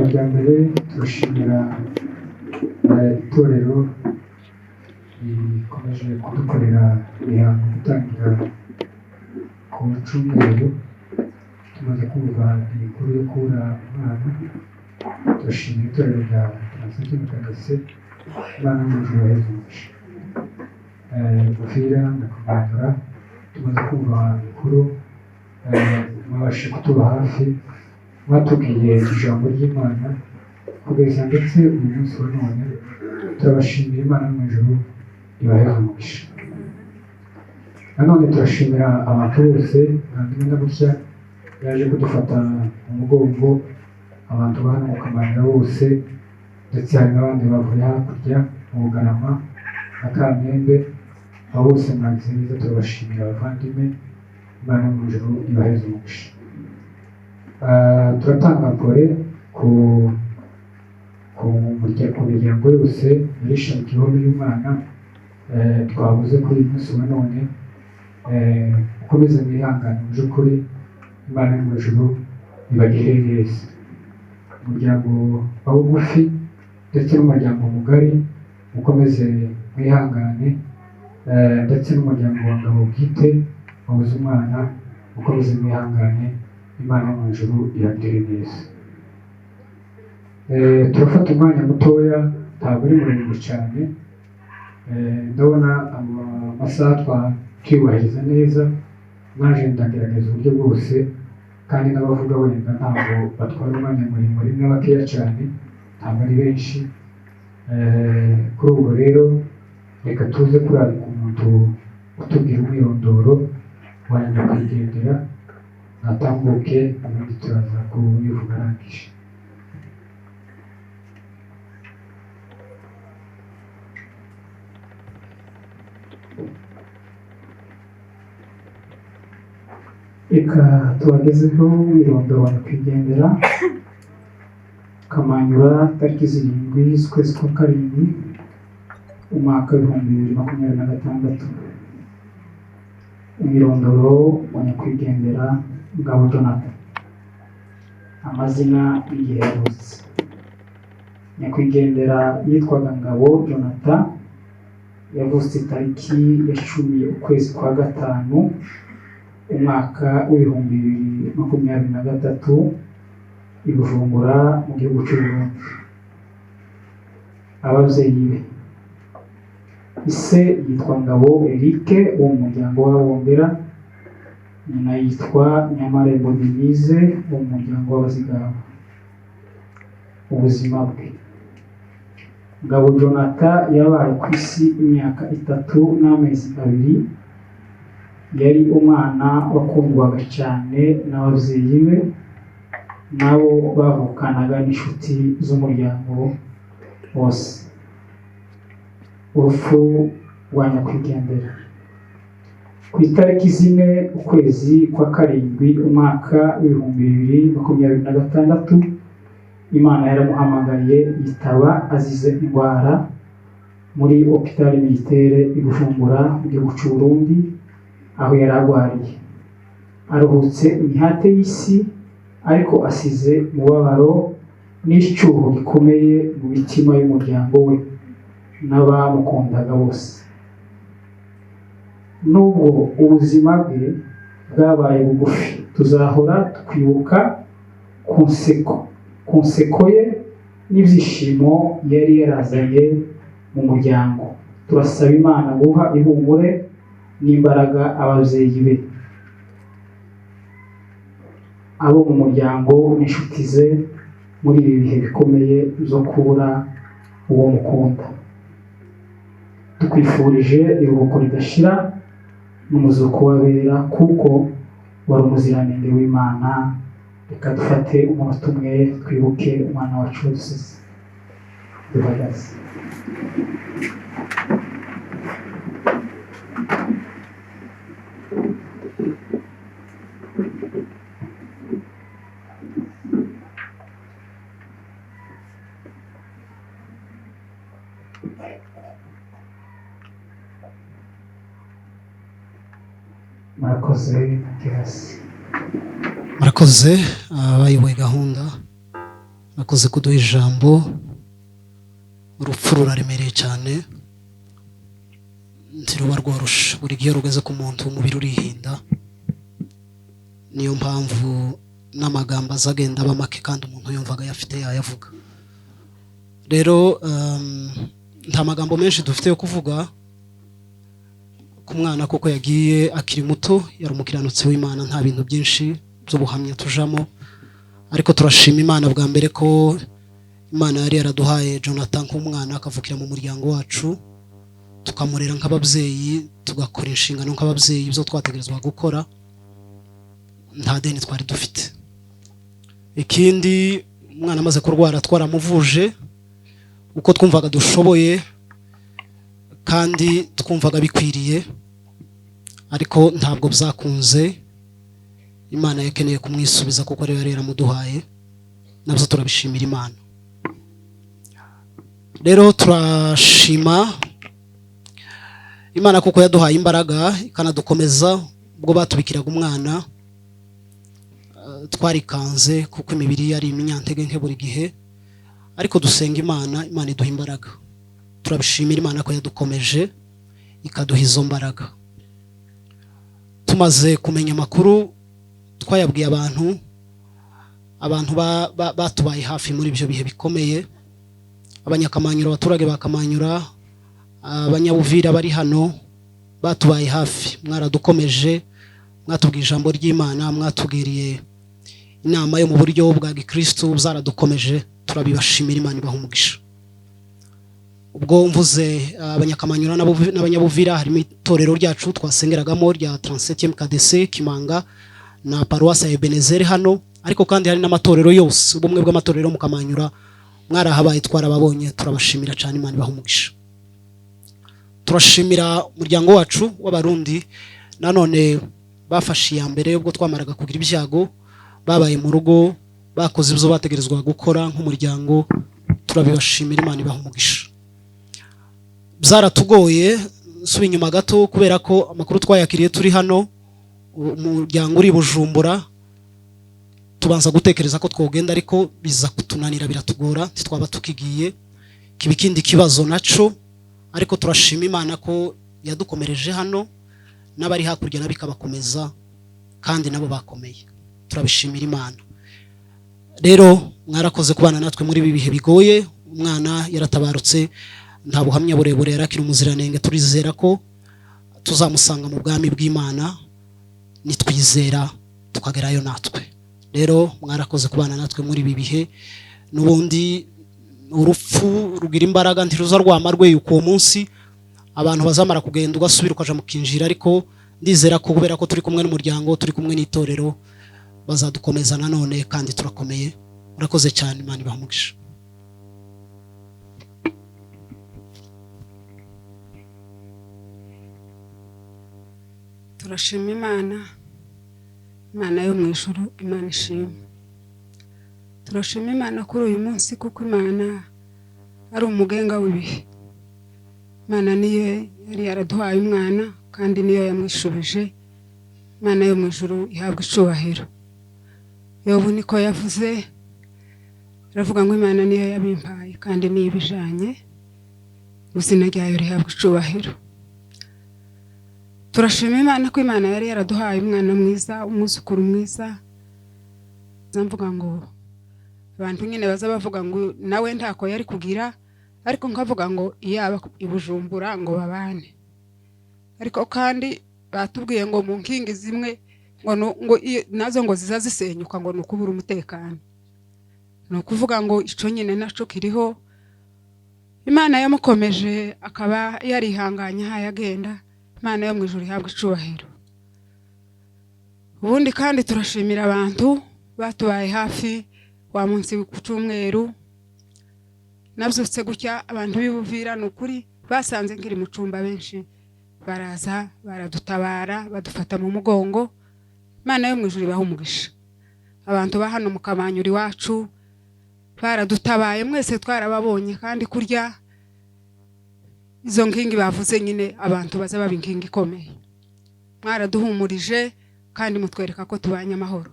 Ijambo rya mbere, turashimira itorero rikomeje kudukorera imihango gutangira ku cyumweru tumaze kumva inkuru yo kubura umwana. Turashimira itorero rya Taransiti Mutagase, Imana mu ijuru ibaheze umugisha. Buvira na Kamanyura, tumaze kumva inkuru, mwabashije kutuba hafi, mwatubwiye ijambo ry'Imana kugeza ndetse uyu munsi wa none. Turabashimira, Imana mu ijuru ibaheze umugisha. Nanone turashimira abantu bose mwandimwe na gutya yaje kudufata mu mugongo, abantu ba hano mu Kamanyura bose, ndetse hari n'abandi bavuye hakurya mu Bugarama na Kamembe. Abo bose mwagize neza, turabashimira abavandimwe, Imana mu ijuru ibaheze umugisha. Turatanga pole ku miryango yose yari ishamikiyeho n'uyu mwana twabuze kuri uyu munsi wa none. Mukomeze mwihangane, mu by'ukuri Imana yo mu ijuru ibagirire neza. Umuryango wa bugufi ndetse n'umuryango mugari, mukomeze mwihangane, ndetse n'umuryango wa Ngabo bwite wabuze umwana, mukomeze mwihangane, Imana yo mu ijuru ibagirire neza. Turafata umwanya mutoya, ntabwo ari muremure cyane. Ndabona amasaha twiyubahiriza neza, naje ndagerageza uburyo bwose, kandi n'abavuga wenda ntabwo batwara umwanya muremure, ni bakeya cyane, ntabwo ari benshi. Kuri ubwo rero reka tuze kurarika umuntu utubwira umwirondoro wa nyakwigendera, natambuke, ubundi turaza kubivuga arangije. Reka tubagezeho umwirondoro wa nyakwigendera. Kamanyura, tariki 7 z'ukwezi kwa karindwi, umwaka w'2026. Umwirondoro wa nyakwigendera Ngabo Jonathan. Amazina n'igihe yavutse: nyakwigendera yitwaga Ngabo Jonathan, yavutse tariki ya 10 ukwezi kwa gatanu, umwaka w'2023, i Bujumbura mu gihugu cy'u Burundi. Ababyeyi be: ise yitwa Ngabo Eric wo mu muryango w'Abombera, nyina yitwa Nyamarembo Denise wo mu muryango w'Abazigaba. Ubuzima bwe: Ngabo Jonathan yabaye ku isi imyaka 3 n'amezi 2. Yari umwana wakundwaga cyane n'ababyeyi be nabo bavukanaga n'inshuti z'umuryango wose. Urupfu rwa nyakwigendera: ku itariki 4 ukwezi kwa karindwi, umwaka w'2026, Imana yaramuhamagaye yitaba azize indwara muri Hôpital Militaire i Bujumbura mu gihugu cy'u Burundi, aho yari arwariye. Aruhutse imihate y'isi, ariko asize umubabaro n'icyuho gikomeye mu mitima y'umuryango we n'abamukundaga bose. Nubwo ubuzima bwe bwabaye bugufi, tuzahora twibuka ku nseko ye n'ibyishimo yari yarazanye mu muryango. Turasaba Imana guha ihumure n'imbaraga ababyeyi be, abo mu muryango n'inshuti ze muri ibi bihe bikomeye byo kubura uwo mukunda. Tukwifurije iruhuko ridashira n'umuzuko w'abera, kuko wari umuziranenge w'Imana. Reka dufate umunota umwe twibuke umwana wacu wadusize duhagaze. Murakoze, Matiyasi. Murakoze abayoboye gahunda. Mwakoze kuduha ijambo. Urupfu ruraremereye cyane, ntiruba rworoshe. Buri gihe rugeze ku muntu umubiri urihinda, niyo mpamvu n'amagambo azagenda aba make kandi umuntu yumvaga ayafite yayavuga. Rero nta magambo menshi dufite yo kuvuga ku mwana kuko yagiye akiri muto, yari umukiranutsi w'Imana, nta bintu byinshi by'ubuhamya tujamo, ariko turashima Imana bwa mbere ko Imana yari yaraduhaye Jonathan nk'umwana, akavukira mu muryango wacu, tukamurera nk'ababyeyi, tugakora inshingano nk'ababyeyi, ibyo twategerezwa gukora, nta deni twari dufite. Ikindi, umwana amaze kurwara twaramuvuje uko twumvaga dushoboye kandi twumvaga bikwiriye, ariko ntabwo byakunze. Imana yakeneye kumwisubiza kuko ariyo yari yaramuduhaye, nabyo turabishimira Imana. Rero turashima Imana kuko yaduhaye imbaraga ikanadukomeza. Ubwo batubikiraga umwana twarikanze kuko imibiri yari iminyantege nke buri gihe, ariko dusenga Imana, Imana iduha imbaraga. Turabishimira Imana ko yadukomeje ikaduha izo mbaraga. Tumaze kumenya amakuru twayabwiye abantu, abantu batubaye hafi muri ibyo bihe bikomeye, Abanyakamanyura, abaturage ba Kamanyura, Abanyabuvira bari hano batubaye hafi, mwaradukomeje, mwatubwiye ijambo ry'Imana, mwatubwiriye inama yo mu buryo bwa gikristo, byaradukomeje, turabibashimira. Imana ibaha umugisha. Ubwo mvuze Abanyakamanyura n'Abanyabuvira, harimo itorero ryacu twasengeragamo rya 37e KDC Kimanga na paruwasi ya Ebenezer hano, ariko kandi hari n'amatorero yose, ubumwe bw'amatorero mu Kamanyura, mwarahabaye, twarababonye, turabashimira cyane. Imana ibaha umugisha. Turashimira umuryango wacu w'Abarundi nanone bafashe iya mbere ubwo twamaraga kugira ibyago, babaye mu rugo, bakoze ibyo bategerezwa gukora nk'umuryango, turabibashimira. Imana ibaha umugisha. Byaratugoye, nsubiye inyuma gato, kubera ko amakuru twayakiriye turi hano, umuryango uri Bujumbura, tubanza gutekereza ko twogenda, ariko biza kutunanira, biratugora, ntitwaba tukigiye, kiba ikindi kibazo naco. Ariko turashima Imana ko yadukomereje hano, n'abari hakurya nabo ikabakomeza, kandi nabo bakomeye, turabishimira Imana. Rero mwarakoze kubana natwe muri ibi bihe bigoye. Umwana yaratabarutse, nta buhamya burebure, yarakiri umuziranenge, turizera ko tuzamusanga mu bwami bw'Imana nitwizera tukagerayo natwe. Rero mwarakoze kubana natwe muri ibi bihe. N'ubundi urupfu rugira imbaraga, ntiruza rwama rweyuka uwo munsi abantu bazamara kugenda, ugasubira ukaja mukinjira, ariko ndizera ko kubera ko turi kumwe n'umuryango, turi kumwe n'itorero, bazadukomeza nanone kandi turakomeye. Murakoze cyane, Imana ibahe umugisha. Turashima Imana, Imana yo mu ijuru, Imana ishimwe. Turashima Imana kuri uyu munsi kuko Imana ari umugenga w'ibihe. Imana niyo yari yaraduhaye umwana kandi niyo yamwishubije. Imana yo mu ijuru ihabwa icubahiro. Yobu niko yavuze, aravuga ngo Imana niyo yabimpaye kandi niyo ibijanye, izina ryayo rihabwa icubahiro. Turashima Imana ko Imana yari yaraduhaye umwana mwiza, umwuzukuru mwiza. Mvuga ngo abantu nyine baza bavuga ngo nawe ntako yari kugira, ariko nkavuga ngo iyaba i Bujumbura ngo babane. Ariko kandi batubwiye ngo mu nkingi zimwe ngo nazo ngo ziza zisenyuka ngo nukubura umutekano. Ni ukuvuga ngo ico nyine naco kiriho. Imana yamukomeje akaba yarihanganye aho yagenda. Imana yo mu ijuru ihabwa icubahiro. Ubundi kandi turashimira abantu batubaye hafi wa munsi ku cyumweru. Nabyutse gutya abantu b'Ibuvira ni ukuri basanze nkiri mu cumba, benshi baraza baradutabara badufata mu mugongo. Imana yo mu ijuru ibaha umugisha. Abantu ba hano mu Kamanyura iwacu baradutabaye, mwese twarababonye, kandi kurya izo nkingi bavuze nyine abantu baza baba inkingi ikomeye. Mwaraduhumurije kandi mutwereka ko tubanye amahoro.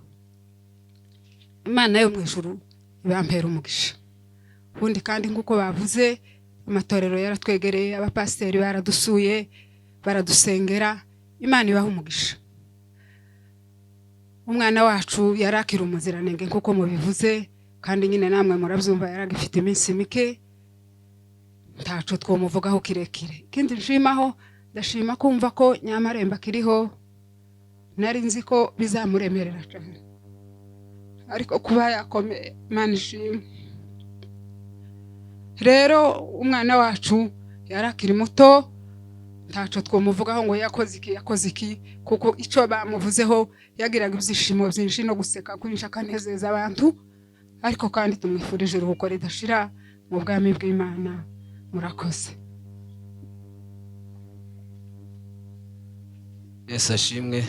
Imana yo mu ijuru Ibampera umugisha. Ubundi kandi nk'uko bavuze, amatorero yaratwegereye, abapasiteri baradusuye, baradusengera. Imana ibaha umugisha. Umwana wacu yari akiri umuziranenge nk'uko mubivuze, kandi nyine namwe murabyumva, yari agifite iminsi mike, ntaco twomuvugaho kirekire. Ikindi nshimaho, ndashima kumva ko Nyamarembo akiriho. Nari nzi ko bizamuremerera cyane, ariko kuba yakomeye, Imana ishimwe. Rero umwana wacu yari akiri muto, ntaco twomuvugaho ngo yakoze iki, yakoze iki, kuko icyo bamuvuzeho, yagiraga ibyishimo byinshi no guseka kwinshi, akanezeza abantu. Ariko kandi tumwifurije iruhuko ridashira mu bwami bw'Imana. Murakoze. Yesu ashimwe.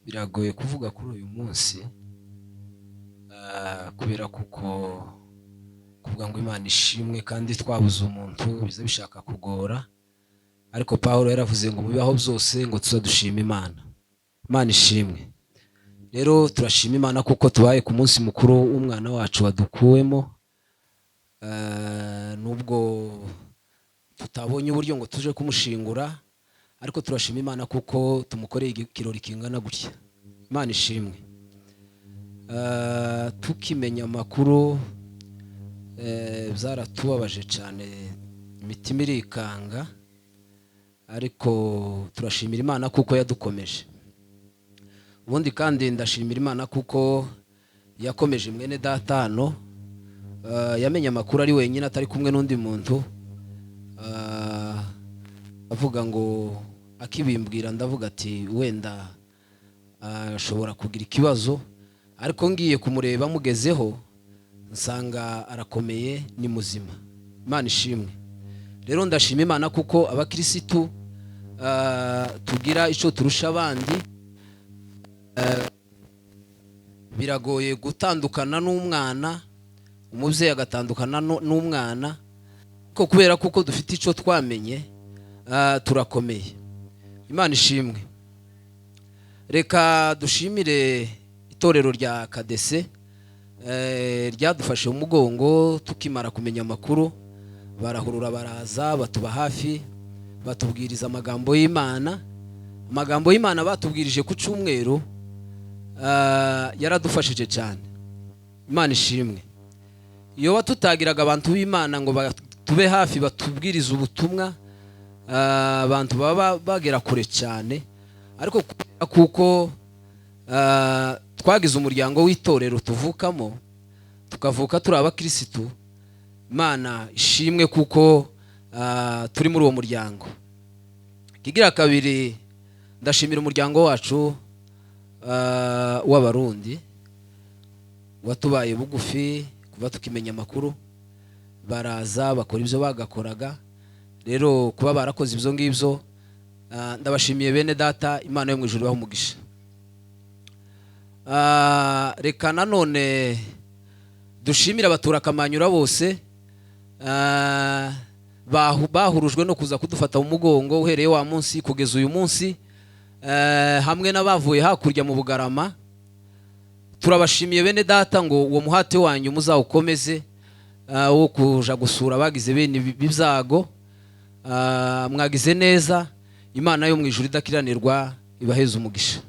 Biragoye kuvuga kuri uyu munsi, kubera kuko kuvuga ngo Imana ishimwe kandi twabuze umuntu biza bishaka kugora. Ariko Pawulo yaravuze ngo mu bibaho byose ngo tuze dushima Imana. Imana ishimwe. Rero turashima Imana kuko tubaye ku munsi mukuru w'umwana wacu wadukuwemo. Nubwo tutabonye uburyo ngo tuje kumushingura, ariko turashima Imana kuko tumukoreye ikirori kingana gutya. Imana ishimwe. Tukimenya amakuru, byaratubabaje cyane, imitima irikanga, ariko turashimira Imana kuko yadukomeje. Ubundi kandi ndashimira Imana kuko yakomeje mwene data hano. Yamenye amakuru ari wenyine, atari kumwe n'undi muntu. Avuga ngo akibimbwira, ndavuga ati wenda ashobora kugira ikibazo, ariko ngiye kumureba mugezeho nsanga arakomeye, ni muzima. Imana ishimwe. Rero ndashima Imana kuko abakirisitu tugira icyo turusha abandi. Biragoye gutandukana n'umwana, umubyeyi agatandukana n'umwana, ariko kubera kuko dufite icyo twamenye, turakomeye. Imana ishimwe. Reka dushimire itorero rya Kadese, ryadufashe mu mugongo tukimara kumenya amakuru, barahurura baraza batuba hafi, batubwiriza amagambo y'Imana. Amagambo y'Imana batubwirije ku cyumweru, yaradufashije cyane. Imana ishimwe. Iyo batutagiraga abantu b'Imana ngo tube hafi batubwirize ubutumwa, abantu baba bagera kure cyane. Ariko kubera kuko twagize umuryango w'itorero tuvukamo, tukavuka turi abakirisitu, Imana ishimwe kuko turi muri uwo muryango. Kigira kabiri, ndashimira umuryango wacu w'Abarundi watubaye bugufi kuva tukimenya amakuru, baraza bakora ibyo bagakoraga. Rero kuba barakoze ibyo ngibyo, ndabashimiye bene data. Imana yo mu ijuru ibahe umugisha. Reka nanone dushimire abaturakamanyura bose, bahurujwe no kuza kudufata mu mugongo uhereye wa munsi kugeza uyu munsi, hamwe n'abavuye hakurya mu Bugarama. Turabashimiye bene data ngo uwo muhate wanyu muzawukomeze, wo kuja gusura abagize bene ibi byago. Mwagize neza. Imana yo mu ijuru idakiranirwa ibaheze umugisha.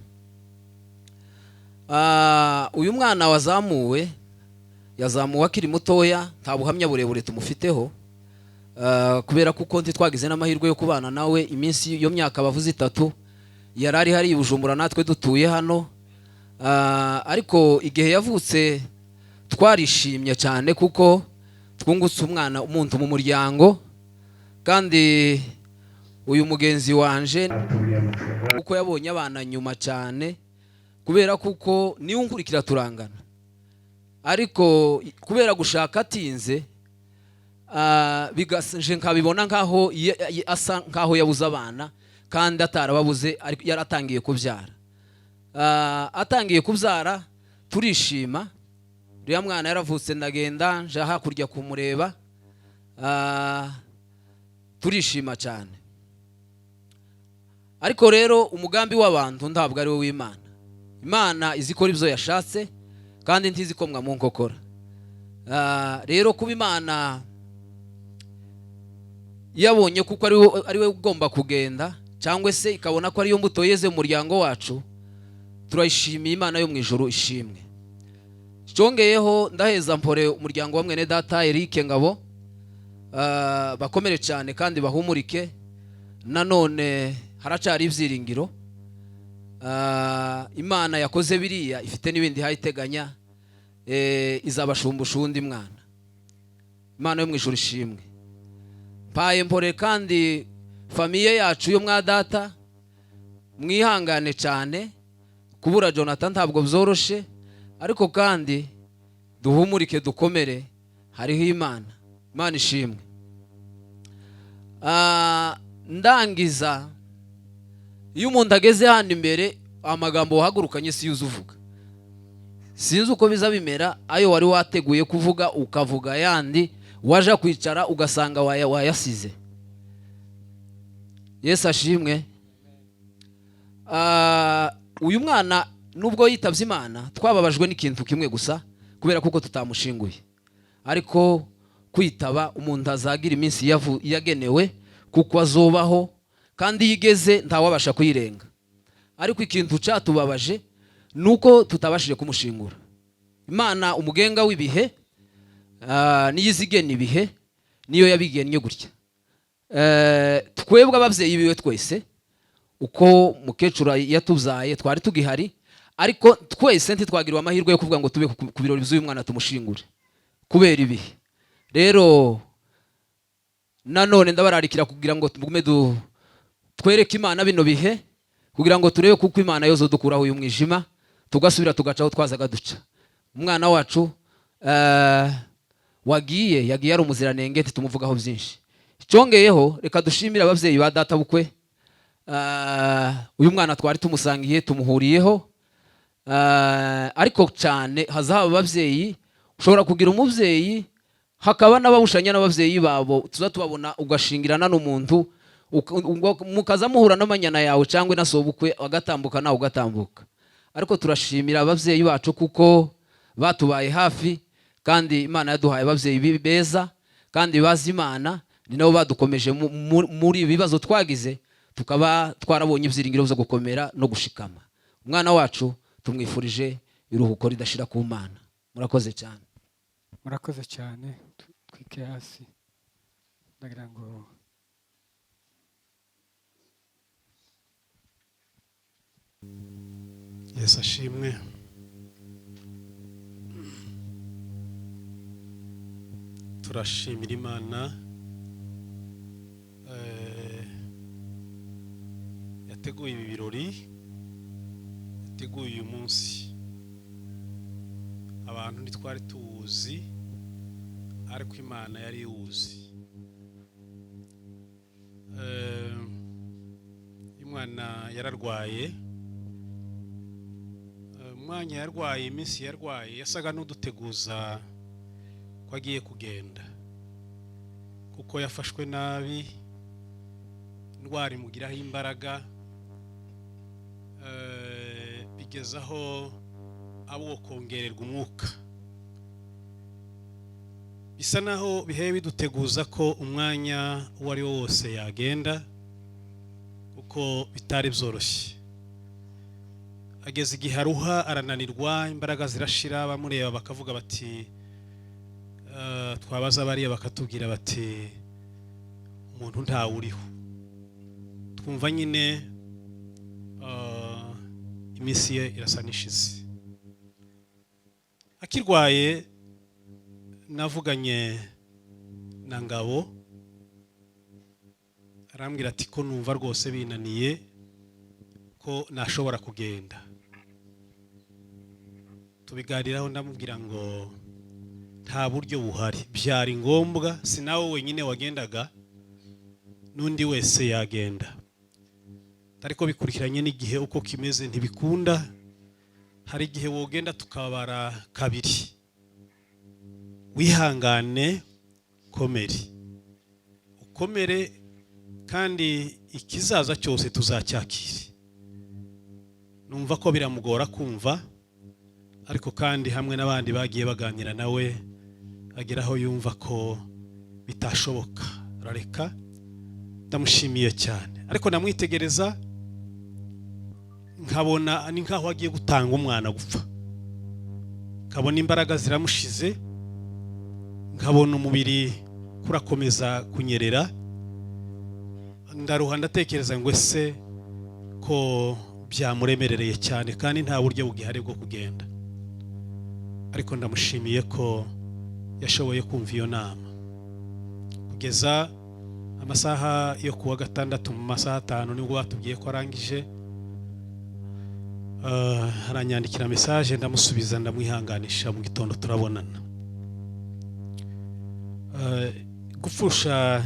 Uyu mwana wazamuwe, yazamuwe akiri mutoya, nta buhamya burebure tumufiteho, kubera kuko ntitwagize n'amahirwe yo kubana nawe iminsi iyo myaka bavuze itatu yari ari hari i Bujumbura, natwe dutuye hano. Ariko igihe yavutse twarishimye cyane kuko twungutse umwana umuntu mu muryango. Kandi uyu mugenzi wanje kuko yabonye abana nyuma cyane, kubera kuko niwe unkurikira turangana, ariko kubera gushaka atinze, bigaje nkabibona nkaho asa nkaho yabuze abana kandi atarababuze, ariko yaratangiye kubyara. Atangiye kubyara turishima. Uriya mwana yaravutse, ndagenda nja hakurya kumureba, turishima cyane. Ariko rero umugambi w'abantu ntabwo ari wo w'Imana. Imana izi ikora ibyo yashatse, Kandi ntizi ko mu nkokora. Rero kuba Imana yabonye kuko ari we ugomba kugenda, cyangwa se ikabona ko ariyo mbuto yeze mu muryango wacu, turayishimiye. Imana yo mu ijuru ishimwe. Cyongeyeho, ndaheza mpore umuryango wa mwene data Eric Ngabo. Bakomere cyane kandi bahumurike. Nanone haracyari ibyiringiro. Imana yakoze biriya ifite n'ibindi hayiteganya, izabashumbusha uwundi mwana. Imana yo mu ijuru ishimwe. Mpaye mpore kandi famille yacu yo mwa data, mwihangane cyane. Kubura Jonathan ntabwo byoroshe, ariko kandi duhumurike, dukomere, hariho Imana. Imana ishimwe. Ndangiza, iyo umuntu ageze hano imbere, amagambo wahagurukanye si yo uvuga. Sinzi uko biza bimera, ayo wari wateguye kuvuga ukavuga ayandi, waja kwicara ugasanga wayasize. Yesu ashimwe. Uyu mwana nubwo yitabye Imana, twababajwe n'ikintu kimwe gusa, kubera kuko tutamushinguye. Ariko kwitaba, umuntu azagira iminsi yagenewe kuko azubaho, kandi iyo igeze ntawabasha kuyirenga. Ariko ikintu cyatubabaje ni uko tutabashije kumushingura. Imana umugenga w'ibihe, niyo izigena ibihe, niyo yabigennye gutya. Twebwe ababyeyi biwe twese, uko mukecuru yatubyaye twari tugihari, ariko twese ntitwagiriwe amahirwe yo kuvuga ngo tube ku birori by'uyu mwana tumushingure kubera ibihe. Rero nanone ndabararikira kugira ngo tugume twereke Imana bino bihe, kugira ngo turebe kuko Imana yozo dukuraho uyu mwijima, tugasubira tugaca aho twazaga duca. Umwana wacu wagiye, yagiye ari umuziranenge, ntitumuvugaho byinshi. Icyongeyeho, reka dushimire ababyeyi ba data bukwe. Uyu mwana twari tumusangiye, tumuhuriyeho. Ariko cyane hazaba ababyeyi. Ushobora kugira umubyeyi, hakaba n'ababushanya n'ababyeyi babo, tuza tubabona, ugashingirana n'umuntu, mukaza muhura n'amanyana yawe cyangwa na sobukwe, agatambuka nawe ugatambuka. Ariko turashimira ababyeyi bacu kuko batubaye hafi, kandi Imana yaduhaye ababyeyi beza kandi bazi Imana. Ni nabo badukomeje muri ibi bibazo twagize, tukaba twarabonye ibyiringiro byo gukomera no gushikama. Umwana wacu tumwifurije iruhuko ridashira ku Mana. Murakoze cyane. Murakoze cyane. Twike hasi, ndagira ngo Yesu ashimwe. Turashimira Imana yateguye ibi birori, yateguye uyu munsi. Abantu ntitwari tuwuzi, ariko Imana yari iwuzi. Umwana yararwaye, umwanya yarwaye, iminsi yarwaye yasaga n'uduteguza ko agiye kugenda, kuko yafashwe nabi, indwara imugiraho imbaraga, bigeza aho abo kongererwa umwuka. Bisa naho bihe biduteguza ko umwanya uwo ari wo wose yagenda, kuko bitari byoroshye. Ageze igihe aruha, arananirwa, imbaraga zirashira. Bamureba bakavuga bati, twabaza bariya bakatubwira bati umuntu ntawuriho. Twumva nyine iminsi ye irasa n'ishize. Akirwaye navuganye na Ngabo, arambwira ati ko numva rwose binaniye ko nashobora kugenda. Tubiganiraho, ndamubwira ngo nta buryo buhari, byari ngombwa, si nawe wenyine wagendaga, n'undi wese yagenda, ariko bikurikiranye n'igihe uko kimeze ntibikunda. Hari igihe wogenda tukabara kabiri. Wihangane, komere, ukomere, kandi ikizaza cyose tuzacyakire. Numva ko biramugora kumva, Ariko kandi hamwe n'abandi bagiye baganira nawe, agera aho yumva ko bitashoboka, arareka. Ndamushimiye cyane, ariko namwitegereza nkabona ni nkaho agiye gutanga umwana gupfa, nkabona imbaraga ziramushize, nkabona umubiri kurakomeza kunyerera. Ndaruha, ndatekereza ngo ese ko byamuremerereye cyane kandi nta buryo bugihari bwo kugenda? Ariko ndamushimiye ko yashoboye kumva iyo nama kugeza amasaha yo kuwa gatandatu. Mu masaha 5 nibwo batubwiye ko arangije. Aranyandikira message, ndamusubiza, ndamwihanganisha. Mu gitondo turabonana. Gupfusha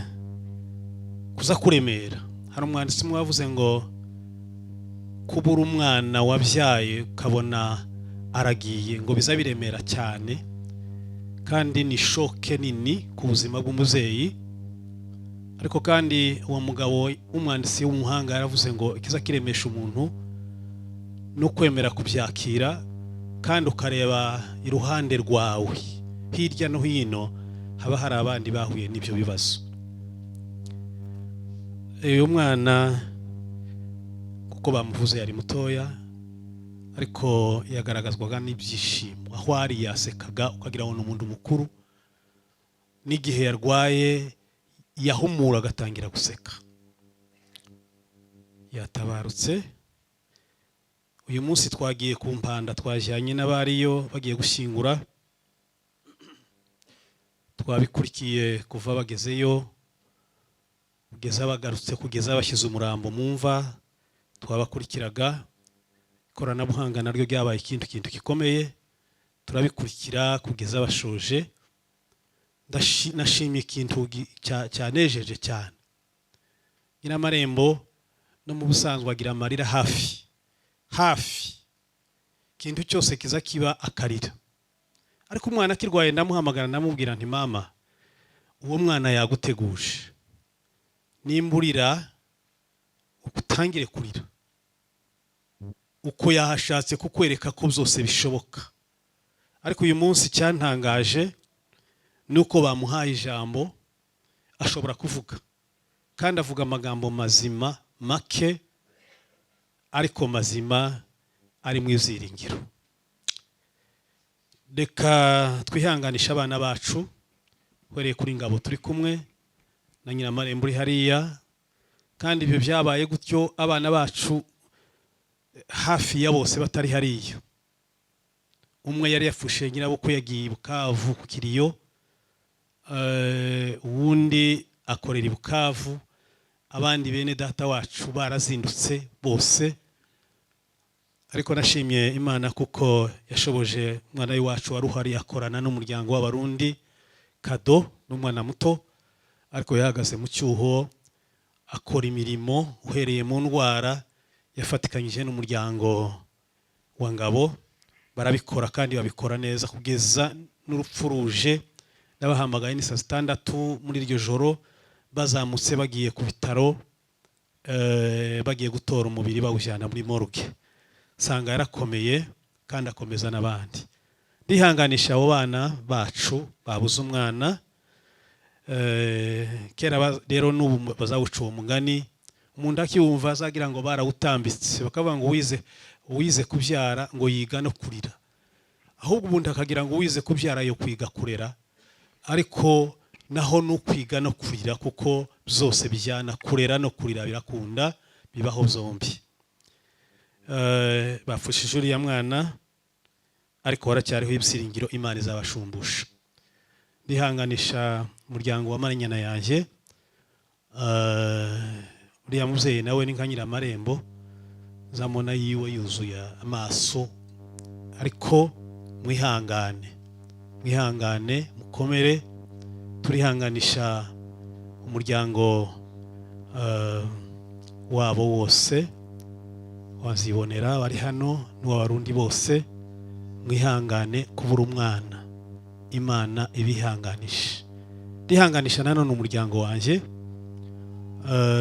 kuza kuremera. Hari umwanditsi umwe wavuze ngo kubura umwana wabyaye ukabona aragiye, ngo biza biremera cyane kandi ni choc nini ku buzima bw'umubyeyi. Ariko kandi uwo mugabo w'umwanditsi w'umuhanga yaravuze ngo ikiza kiremesha umuntu no kwemera kubyakira, kandi ukareba iruhande rwawe hirya no hino haba hari abandi bahuye n'ibyo bibazo. Uyu mwana, kuko bamuvuze, yari mutoya, ariko yagaragazwaga n'ibyishimo. Aho ari yasekaga ukagira ngo ni umuntu mukuru. N'igihe yarwaye yahumura agatangira guseka. Yatabarutse. Uyu munsi twagiye ku mpanda, twajyanye n'abariyo bagiye gushyingura. Twabikurikiye kuva bagezeyo kugeza bagarutse, kugeza bashyize umurambo mu mva, twabakurikiraga. Ikoranabuhanga naryo ryabaye ikindi kintu gikomeye, turabikurikira kugeza bashoje. Nashimye ikintu cyanejeje cyane. Nyiramarembo no mu busanzwe agira amarira hafi hafi, ikintu cyose kiza kiba akarira. Ariko umwana akirwaye ndamuhamagara, ndamubwira nti: "Mama, uwo mwana yaguteguje. Nimba urira, utangire kurira uko yahashatse kukwereka ko byose bishoboka." Ariko uyu munsi icyantangaje ni uko bamuhaye ijambo, ashobora kuvuga, kandi avuga amagambo mazima, make ariko mazima, ari mu ibyiringiro. Reka twihanganishe abana bacu, uhereye kuri Ngabo turi kumwe na Nyiramarembo uri hariya. Kandi ibyo byabaye gutyo abana bacu hafi ya bose batari hariya. Umwe yari yafushe nyirabukwe, yagiye i Bukavu ku kiriyo, uwundi akorera i Bukavu. Abandi bene data wacu barazindutse bose. Ariko nashimye Imana kuko yashoboje umwana w'iwacu wari uhari, akorana n'umuryango w'Abarundi. Kado n'umwana muto, ariko yahagaze mu cyuho, akora imirimo uhereye mu ndwara, yafatikanyije n'umuryango wa Ngabo, barabikora kandi babikora neza kugeza n'urupfu ruje. N'abahamagaye ni saa 6 muri iryo joro, bazamutse bagiye ku bitaro, bagiye gutora umubiri bawujyana muri morgue, sanga yarakomeye kandi akomeza n'abandi. Ndihanganisha abo bana bacu babuze umwana. Kera rero n'ubu bazawuca uwo mugani, umuntu akiwumva azagira ngo barawutambitse, bakavuga ngo uwize kubyara ngo yiga no kurira. Ahubwo ubundi akagira ngo uwize kubyara yo kwiga kurera, ariko naho ni ukwiga no kurira, kuko byose bijyana. Kurera no kurira birakunda, bibaho byombi. Bapfushije uriya mwana, ariko haracyariho ibyiringiro, Imana izabashumbusha. Ndihanganisha umuryango wa Marinyana yanjye. Uriya mubyeyi nawe ni nka Nyiramarembo, zamona yiwe yuzuye amaso. Ariko mwihangane, mwihangane, mukomere. Turihanganisha umuryango wabo wose wazibonera bari hano n'uw'Abarundi bose. Mwihangane kubura umwana, Imana ibihanganisha. Ndihanganisha nanone umuryango wanjye.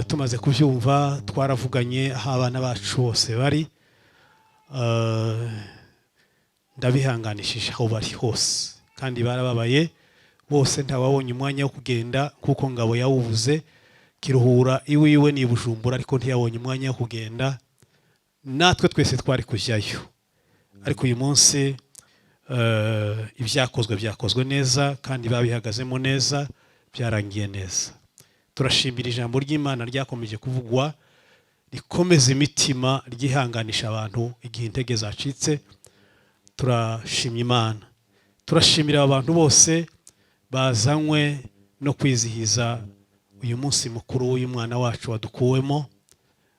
Tumaze kubyumva twaravuganye aho abana bacu bose bari. Ndabihanganishije aho bari hose, kandi barababaye bose. Ntawabonye umwanya wo kugenda kuko Ngabo yawubuze. Kiruhura iwiwe ni i Bujumbura, ariko ntiyabonye umwanya wo kugenda. Natwe twese twari kujyayo, ariko uyu munsi ibyakozwe byakozwe neza kandi babihagazemo neza, byarangiye neza. Turashimira ijambo ry'Imana ryakomeje kuvugwa, rikomeza imitima, ryihanganisha abantu igihe intege zacitse. Turashimye Imana. Turashimira aba bantu bose bazanywe no kwizihiza uyu munsi mukuru w'uyu mwana wacu wadukuwemo.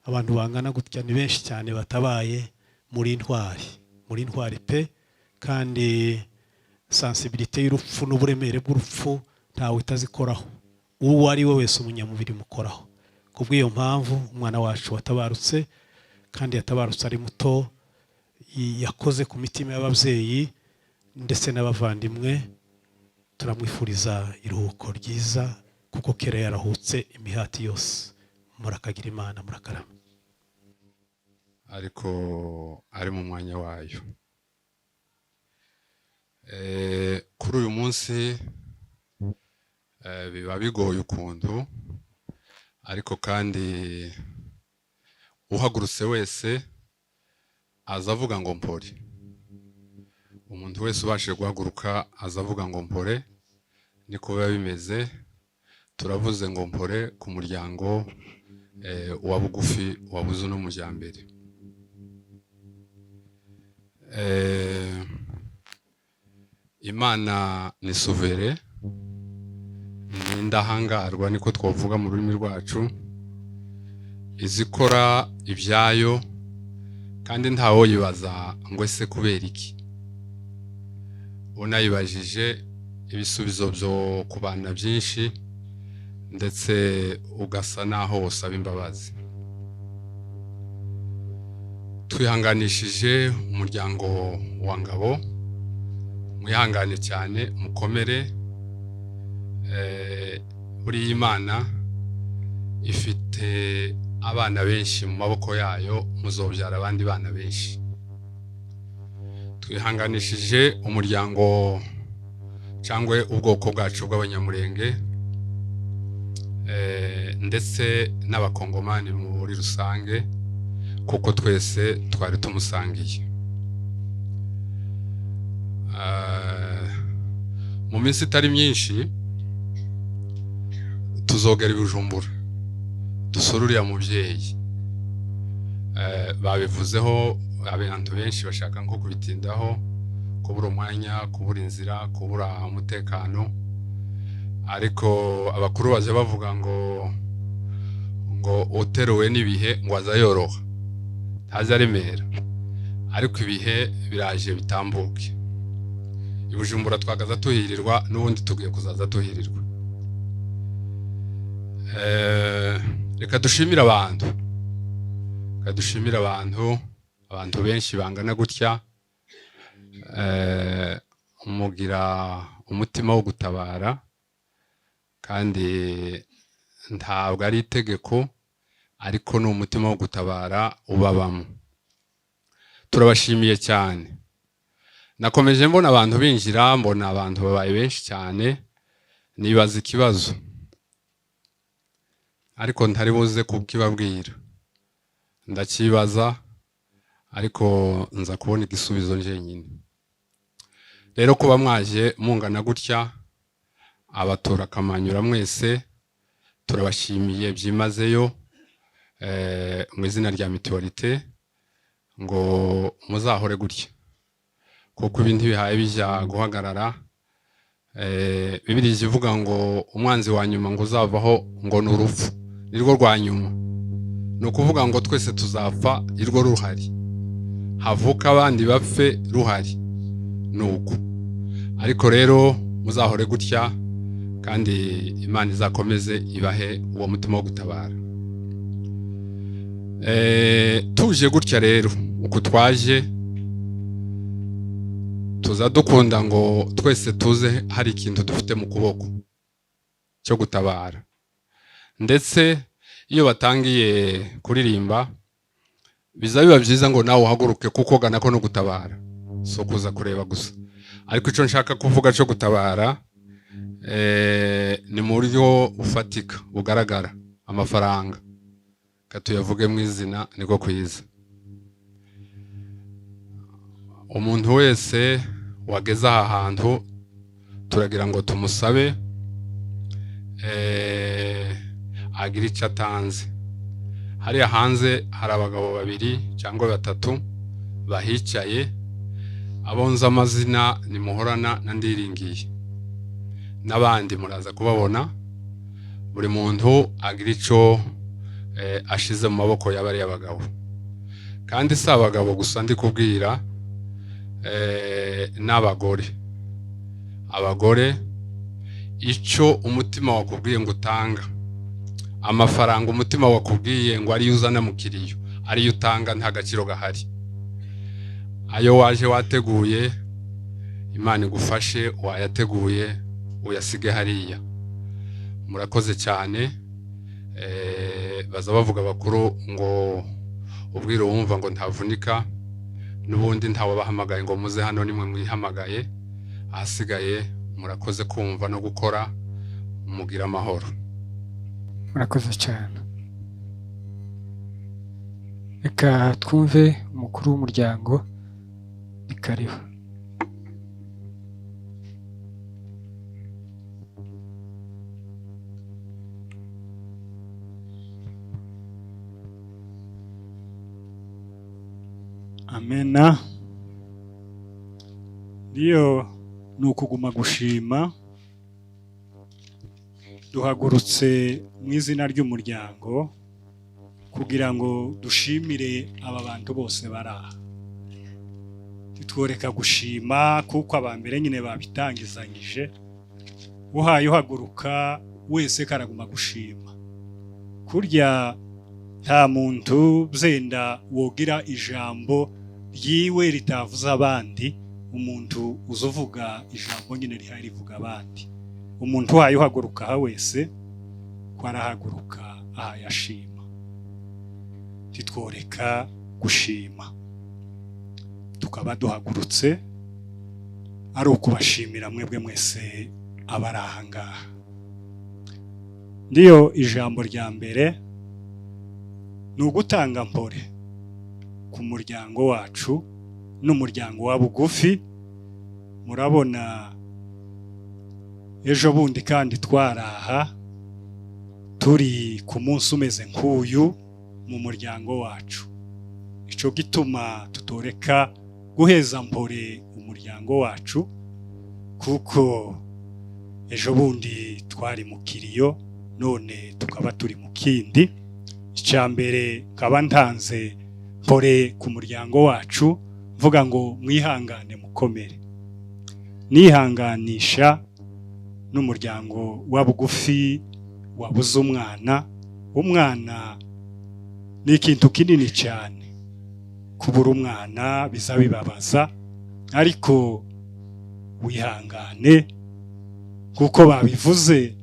Abantu bangana gutya ni benshi cyane batabaye. Muri intwari, muri intwari pe! Kandi sensibilité y'urupfu n'uburemere bw'urupfu ntawe utazikoraho, uwo ari we wese umunyamubiri mukoraho. Kubw'iyo mpamvu umwana wacu watabarutse, kandi yatabarutse ari muto, yakoze ku mitima y'ababyeyi ndetse n'abavandimwe. Turamwifuriza iruhuko ryiza kuko kera yarahutse imihati yose. Murakagira Imana, murakarama. Ariko ari mu mwanya wayo. Kuri uyu munsi biba bigoye ukuntu, ariko kandi uhagurutse wese aza avuga ngo mpore. Umuntu wese ubashije guhaguruka aza avuga ngo mpore, niko biba bimeze. Turavuze ngo mpore ku muryango wa bugufi wabuze uno mujyambere. Imana ni souverain, ni indahangarwa, niko twavuga mu rurimi rwacu. Izikora ibyayo kandi ntawo yibaza ngo ese kubera iki. Unayibajije, ibisubizo byo kubana byinshi, ndetse ugasa naho usaba imbabazi. Twihanganishije umuryango wa Ngabo, mwihangane cyane, mukomere. Buriya Imana ifite abana benshi mu maboko yayo, muzobyara abandi bana benshi. Twihanganishije umuryango cyangwa ubwoko bwacu bw'Abanyamurenge, ndetse n'Abakongomani muri rusange, kuko twese twari tumusangiye. Mu minsi itari myinshi tuzogera i Bujumbura dusure uriya mubyeyi. Babivuzeho abantu benshi, bashaka nko kubitindaho, kubura umwanya, kubura inzira, kubura umutekano, ariko abakuru baje bavuga ngo uteruwe n'ibihe ngo aza yoroha, ntaza aremera, ariko ibihe biraje bitambuke. I Bujumbura twagaza tuhirirwa, n'ubundi tugiye kuzaza tuhirirwa. Reka dushimire abantu, reka dushimire abantu, abantu benshi bangana gutya. Mugira umutima wo gutabara, kandi ntabwo ari itegeko, ariko ni umutima wo gutabara ubabamo. Turabashimiye cyane. Nakomeje mbona abantu binjira, mbona abantu babaye benshi cyane, nibaza ikibazo, ariko ntari buze kukibabwira. Ndakibaza, ariko nza kubona igisubizo njyenyine. Rero kuba mwaje mungana gutya, abatura Kamanyura mwese, turabashimiye byimazeyo mu izina rya Mutualité, ngo muzahore gutya, kuko ibi ntibihaye bijya guhagarara. Bibiliya ivuga ngo umwanzi wa nyuma ngo uzavaho ngo ni urupfu, nirwo rwa nyuma. Ni ukuvuga ngo twese tuzapfa irwo ruhari, havuka abandi bapfe ruhari, ni uko. Ariko rero muzahore gutya, kandi Imana izakomeze ibahe uwo mutima wo gutabara. Tuje gutya rero, uku twaje tuza dukunda ngo twese tuze hari ikintu dufite mu kuboko cyo gutabara. Ndetse iyo batangiye kuririmba, biza biba byiza ngo nawe uhaguruke, kuko gana ko no gutabara. So kuza kureba gusa, ariko icyo nshaka kuvuga cyo gutabara ni mu buryo bufatika bugaragara, amafaranga katuyavuge mu izina niko kwiza. Umuntu wese wageze aha hantu turagira ngo tumusabe agire icyo atanze. Hariya hanze hari abagabo babiri cyangwa batatu bahicaye, abonze amazina ni Muhorana na Ndiringiye, n'abandi muraza kubabona. Buri muntu agira icyo ashize mu maboko y'abariya bagabo. Kandi si abagabo gusa ndi kubwira, n'abagore. Abagore, icyo umutima wakubwiye ngo utanga, amafaranga umutima wakubwiye ngo ariyo uzana mu kiriyo ariyo utanga, nta gaciro gahari. Ayo waje wateguye, Imana igufashe, wayateguye uyasige hariya. Murakoze cyane. Baza bavuga bakuru ngo ubwira uwumva ngo ntavunika. N'ubundi ntawabahamagaye ngo muze hano, nimwe mwihamagaye. Ahasigaye murakoze kumva no gukora, mugira amahoro. Murakoze cyane. Reka twumve umukuru w'umuryango, ni karibu. Amena. Ndiyo, ni ukuguma gushima. Duhagurutse mu izina ry'umuryango kugira ngo dushimire aba bantu bose bari aha. Titworeka gushima kuko abambere nyine babitangizanyije. Uhaye uhaguruka wese karaguma gushima. Kurya nta muntu byenda wogira ijambo ryiwe ritavuze abandi, umuntu uzuvuga ijambo nyine rihari rivuga abandi. Umuntu uhaye uhaguruka aha wese ko arahaguruka ahayashima. Titworeka gushima, tukaba duhagurutse ari ukubashimira mwebwe mwese abari aha ngaha. Ndiyo, ijambo rya mbere ni ugutanga mpore ku muryango wacu n'umuryango wa bugufi. Murabona ejo bundi kandi twaraha turi ku munsi umeze nk'uyu mu muryango wacu. Ico gituma tutoreka guheza mpore umuryango wacu, kuko ejo bundi twari mu kiriyo none tukaba turi mu kindi. Icya mbere nkaba ntanze mpore ku muryango wacu, mvuga ngo mwihangane mukomere. Nihanganisha n'umuryango wa bugufi wabuze umwana. Umwana ni ikintu kinini cyane, kubura umwana biza bibabaza, ariko wihangane kuko babivuze,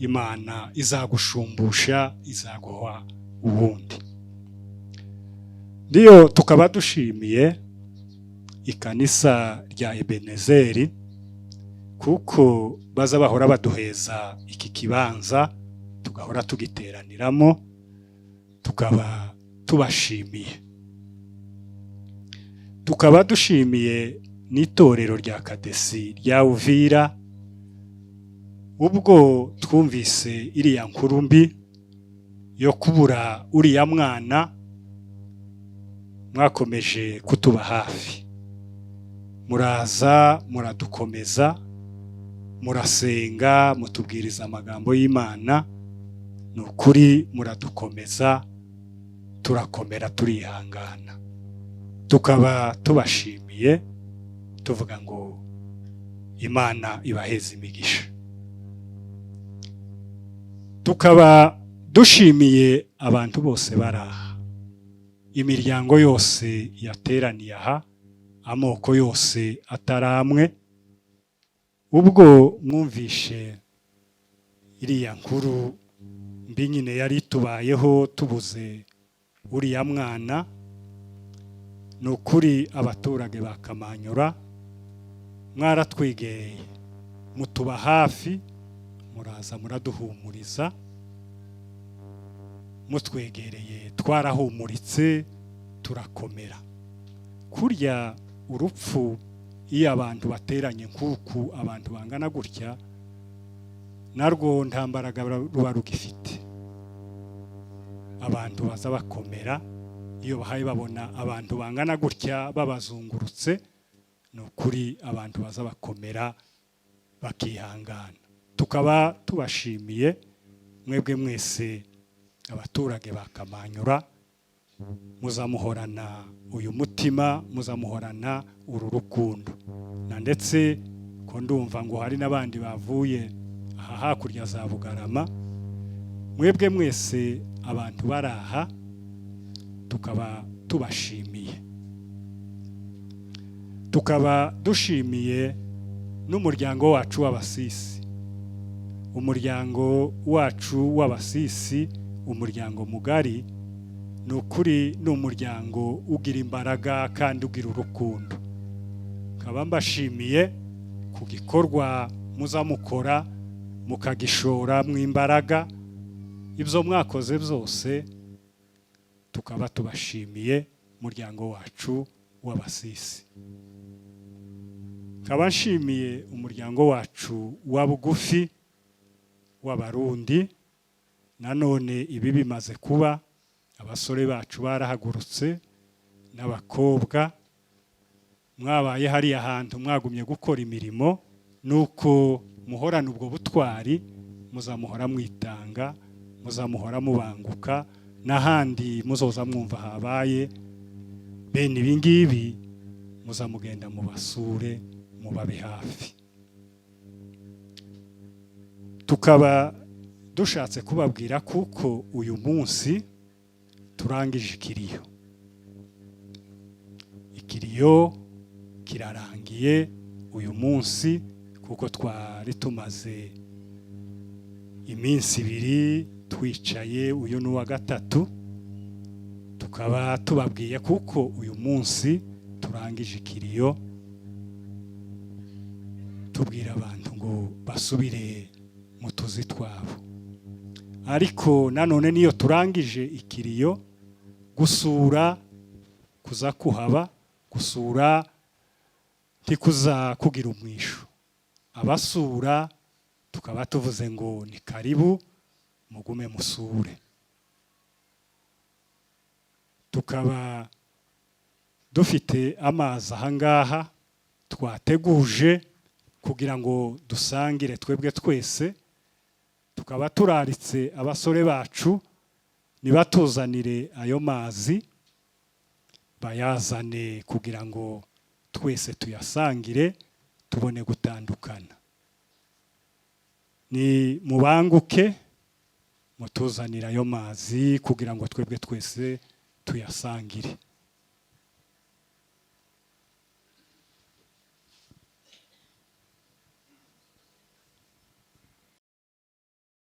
Imana izagushumbusha, izaguha ubundi. Ndiyo, tukaba dushimiye ikanisa rya Ebenezeri kuko baza bahora baduheza iki kibanza tugahora tugiteraniramo, tukaba tubashimiye. Tukaba dushimiye n'itorero rya Kadesi rya Uvira, ubwo twumvise iriya nkuru mbi yo kubura uriya mwana, mwakomeje kutuba hafi, muraza muradukomeza, murasenga, mutubwiriza amagambo y'Imana. Ni ukuri muradukomeza, turakomera, turihangana. Tukaba tubashimiye tuvuga ngo Imana ibaheze imigisha. Tukaba dushimiye abantu bose bari aha, imiryango yose yateraniye aha, amoko yose ataramwe. Ubwo mwumvishe iriya nkuru mbi nyine yari itubayeho, tubuze uriya mwana, Ni ukuri abaturage ba Kamanyura mwaratwegereye, mutuba hafi, muraza muraduhumuriza, mutwegereye twarahumuritse, turakomera. Kurya urupfu, iyo abantu bateranye nk'uku, abantu bangana gutya, narwo nta mbaraga ruba rugifite. Abantu baza bakomera iyo bahaye babona abantu bangana gutya babazungurutse. Ni ukuri abantu baza bakomera, bakihangana. Tukaba tubashimiye mwebwe mwese abaturage ba Kamanyura, muzamuhorana uyu mutima, muzamuhorana uru rukundo. Na ndetse ko ndumva ngo hari n'abandi bavuye aha hakurya za Bugarama, mwebwe mwese abantu bari aha tukaba tubashimiye. Tukaba dushimiye n'umuryango wacu w'Abasisi, umuryango wacu w'Abasisi, umuryango mugari. Ni ukuri ni umuryango ugira imbaraga kandi ugira urukundo. Nkaba mbashimiye ku gikorwa muza mukora, mukagishora mu imbaraga, ibyo mwakoze byose tukaba tubashimiye, umuryango wacu w'Abasisi. Nkaba nshimiye umuryango wacu wa bugufi w'Abarundi. Nanone ibi bimaze kuba, abasore bacu barahagurutse n'abakobwa. Mwabaye hariya hantu, mwagumye gukora imirimo, nuko muhorana ubwo butwari, muzamuhora mwitanga, muzamuhora mubanguka. N'ahandi muzoza mwumva habaye bene ibi ngibi, muzamugenda mubasure, mubabe hafi. Tukaba dushatse kubabwira kuko uyu munsi turangije ikiriyo, ikiriyo kirarangiye uyu munsi, kuko twari tumaze iminsi 2 twicaye, uyu ni uwa gatatu. Tukaba tubabwiye kuko uyu munsi turangije ikiriyo, tubwira abantu ngo basubire mu tuzi twabo. Ariko nanone niyo turangije ikiriyo, gusura kuza kuhaba, gusura ntikuza kugira umwishu. Abasura tukaba tuvuze ngo ni karibu, mugume musure. Tukaba dufite amazi ahangaha twateguje kugira ngo dusangire twebwe twese. Tukaba turaritse abasore bacu nibatuzanire ayo mazi, bayazane kugira ngo twese tuyasangire, tubone gutandukana. Ni mubanguke mutuzanire ayo mazi kugira ngo twebwe twese tuyasangire.